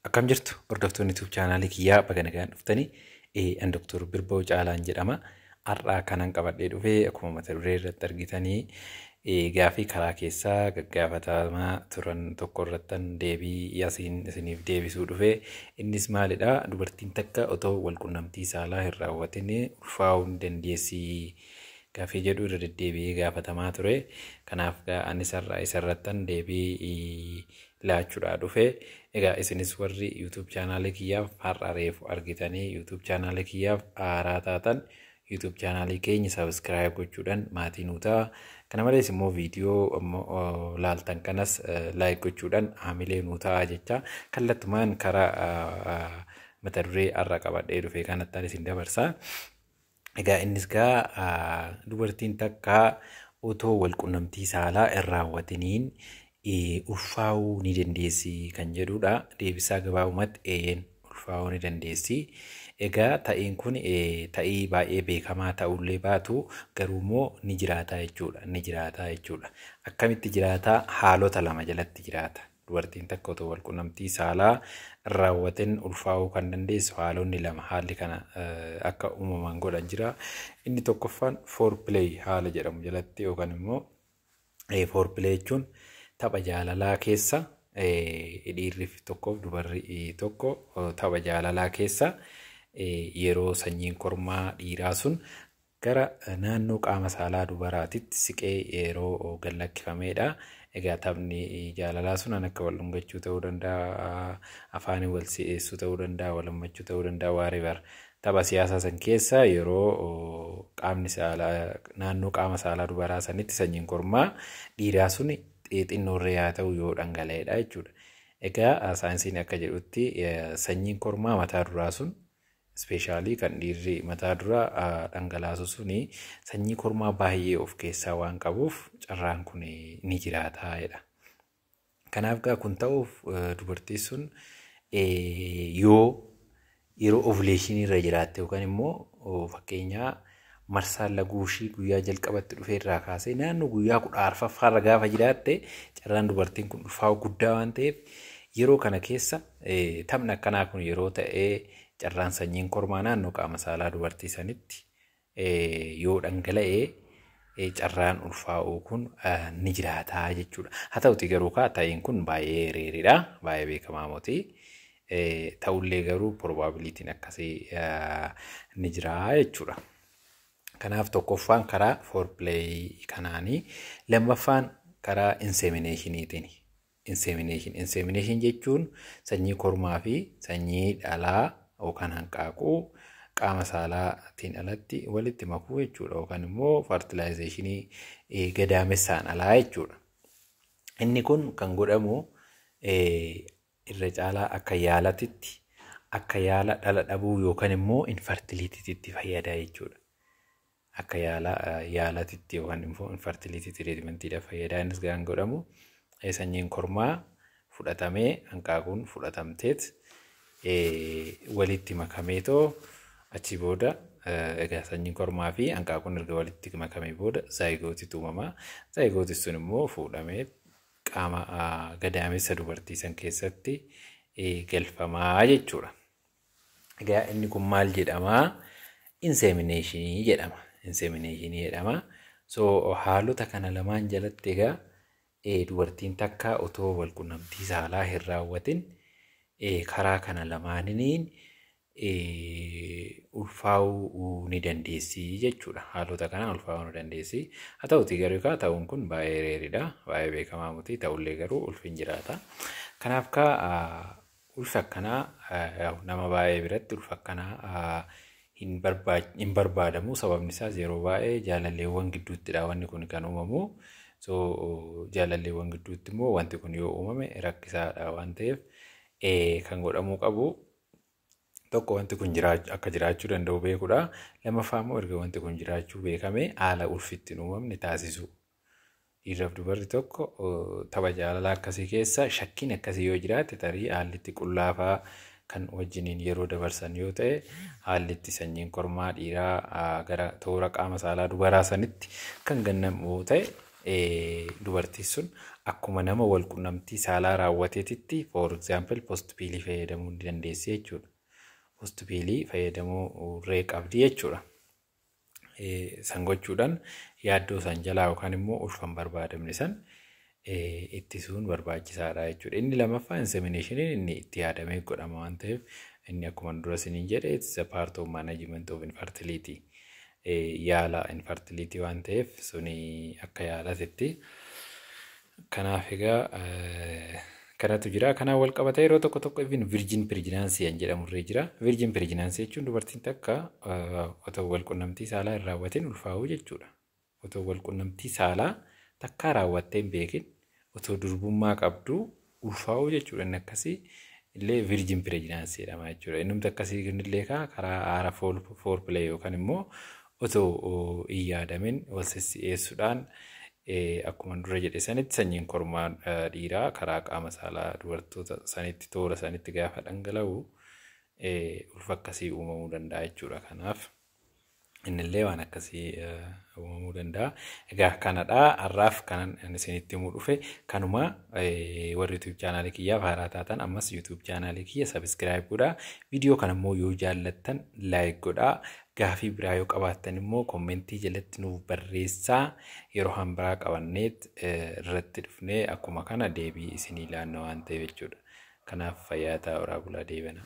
Akkam jirtu hordoftoonni YouTube chaanaalii kiyyaa, baga nagaan dhuftanii. An Dr. Birboo Caalaan jedhama. Har'aa kanan qabadhee dhufee akkuma mata duree irratti argitanii gaafii karaa keessaa gaggaafatamaa turan tokko irrattan deebii asiin isiniif deebisuu dhufee. Innis maalidha? Dubartiin takka otoo walqunnamtii saalaa hin raawwatin ulfaa'uu ni dandeessii gaafii jedhu irra deddeebi'ee gaafatamaa ture. Kanaaf anis har'a isarrattan deebii laachuudhaa dhufe. Egaa isinis warri YouTube chaanaalii kiyyaaf har'a reefu argitanii YouTube chaanaalii kiyyaaf haaraa taatan, YouTube chaanaalii keenya subscribe gochuudhaan maatii nuu ta'a. Kana malees immoo viidiyoo laaltan kanas like gochuudhaan haamilee nuu ta'a jecha kallattumaan karaa mata duree har'a qabadhee dhufe kanattaan isin dabarsa. Egaa innis gaa dubartiin takka otoo walqunnamtii saalaa hin raawwatiniin ulfaa'uu ni dandeessi kan jedhudha. Deebisaa gabaabumatti eeyyeen, ulfaa'uu ni dandeessi. Egaa ta'iin kun ta'ii baay'ee beekamaa ta'ullee baatu, garuu immoo ni jiraata jechuudha. Ni jiraata jechuudha. Akkamitti jiraata? Haalota lama jalatti jiraata. Dubartiin takka otoo walqunnamtii saalaa hin raawwatin ulfaa'uu kan dandeessu haalonni lama haalli kana akka uumaman godhan jira. Inni tokkoffaan foreplay haala jedhamu jalatti, yookaan immoo foreplay jechuun tapha jaalalaa keessa, dhiirri tokkoof dubarri tokko tapha jaalalaa keessa yeroo sanyiin kormaa dhiiraa sun gara naannoo qaama saalaa dubaraatitti siqee yeroo gad lakkifamedha. Egaa taphni jaalalaa sun akka wal dhungachuu ta'uu danda'a, afaanii wal si'eessuu ta'uu danda'a, wal hammachuu ta'uu danda'a, whatever. Tapha siyaasaa san keessa yeroo qaamni saalaa naannoo qaama saalaa dubaraa sanitti sanyiin kormaa dhiiraa sun xinnoorree haa ta'u yoo dhangala'edha jechuudha. Egaa saayinsiin akka jedhutti sanyiin kormaa mataa duraa sun, especially kan dhiirri mataa dura dhangalaasu suni, sanyii kormaa baay'ee of keessaa waan qabuuf carraan kun ni jiraata jedha. Kanaaf gaa kun ta'uuf dubartiin sun yoo yeroo ovulation irra jiraatte, yookaan immoo fakkeenyaa marsaan laguu ishii guyyaa jalqabatti dhufee irraa kaasee naannoo guyyaa 14ffaarra gaafa jiraatte, carraan dubartiin kun ulfaa'u guddaa waan ta'eef, yeroo kana keessa taphni akkanaa kun yeroo ta'ee carraan sanyiin kormaa naannoo qaama saalaa dubartii sanitti yoo dhangala'ee carraan ulfaa'uu kun ni jiraata jechuudha. Haa ta'uti garuu kaa ta'iin kun baay'ee rareidha. Baay'ee beekamaa miti. Ta'ullee garuu probabilityn akkasii ni jira jechuudha. Kanaaf tokkoffaan karaa foreplay kanaanii, lammaffaan karaa inseminationiitiin. Insemination. Insemination jechuun sanyii kormaa fi sanyii dhalaa yookaan hanqaaquu qaama saalaatiin alatti walitti makuu jechuudha, yookaan immoo fertilization gadaamessaan alaa jechuudha. Inni kun kan godhamu irra caalaa akka yaalatitti, akka yaala dhala dhabuu yookaan immoo infertilitytti fayyada jechuudha. Akka yaala yaalatitti yookaan immoo infertility treatmentiidhaaf fayyada. Innis kan godhamu sanyiin kormaa fudhatamee, hanqaaquun fudhatamteet walitti makameetoo achi booda, egaa sanyiin kormaa fi hanqaaquun erga walitti makamee booda zygoteitu uumama. Zygote sun immoo fuudhamee qaama gadaamessa dubartii san keessatti galfamaa jechuudha. Egaa inni kun maal jedhamaa? Insemination jedhama. Insemination jedhama. So haalota kana lamaan jalatti egaa dubartiin takka otoo walqunnamtii saalaa hin raawwatin karaa kana lamaaniin ulfaa'uu ni dandeessi jechuudha. Haalota kanaan ulfaa'uu ni dandeessi. Haa ta'uti garuu kaa ta'uun kun baay'ee rareidha. Baay'ee beekamaa miti. Ta'ullee garuu ulfi hin jiraata. Kanaaf kaa ulfi akkanaa nama baay'ee biratti ulfi akkanaa hin barbaadamu. Sababni isaas yeroo baay'ee jaalalleewwan gidduuttidha wanni kun kan uumamu. So jaalalleewwan gidduutti immoo wanti kun yoo uumame rakkisaadha waan ta'eef, kan godhamuu qabu tokko wanti kun akka jiraachuu danda'u beekuudha. Lammaffaa immoo erga wanti kun jiraachuu beekame haala ulfi itti hin uumamne taasisu. Dhiirraaf dubarri tokko tapha jaalalaa akkasii keessa shakkiin akkasii yoo jiraate, tarii haalli itti qullaafaa kan wajjiniin yeroo dabarsan yoo ta'e, haalli itti sanyiin kormaa dhiiraa gara toora qaama saalaa dubaraa sanitti kan gannamu ta'e, Dubartiin sun akkuma nama wal qunnamtii saalaa raawwateetitti, for example, post pillii fayyadamuu ni dandeessi jechuudha. Post pillii fayyadamuu ree qabdi jechuudha. San gochuudhaan yaaddoo san jalaa yookaan immoo ulfa hin barbaadamne san ittisuun barbaachisaadha jechuudha. Inni lammaffaa inseminationiin inni itti yaadamee godhama waan ta'eef, inni akkuma dura isiniin jedhe, it's a part of management of infertility. Yaala infertility waan ta'eef suni akka yaalatetti. Kanaaf egaa kanatu jira. Kanaan wal qabatee yeroo tokko tokko even virgin pregnancy kan jedhamurree jira. Virgin pregnancy jechuun dubartiin takka otoo wal qunnamtii saalaa hin raawwatin ulfaa'uu jechuudha. Otoo wal qunnamtii saalaa takkaa raawwattee hin beekin, otoo durbummaa qabdu ulfaa'uu jechuudha. Inni akkasii illee virgin pregnancy jedhama jechuudha. Innumti akkasii kunillee karaa haara foreplay yookaan immoo otoo hin yaadamin wal sissi'eessuudhaan, akkuma dura jedhe sanitti, sanyiin kormaa dhiiraa karaa qaama saalaa dubartoota sanitti toora sanitti gaafa dhangala'u ulfa akkasii uumamuu danda'a jechuudha. Kanaaf innillee waan akkasii uumamuu danda'a. Egaa kanadha har'aaf kanan isinitti himuu dhufe kanuma. Warri YouTube channelii kiyyaaf haaraa taatan ammas YouTube channelii kiyya subscribe godhaa. Viidiyoo kana immoo yoo jaallattan like godhaa. Gaafii biraa yoo qabaattan immoo commentii jalatti nuuf barreessaa, yeroo hambiraa qabanneet irratti dhufnee akkuma kana deebii isinii laanna waan ta'eef jechuudha. Kanaaf fayyaa ta'aa, horaa bulaa, deebana.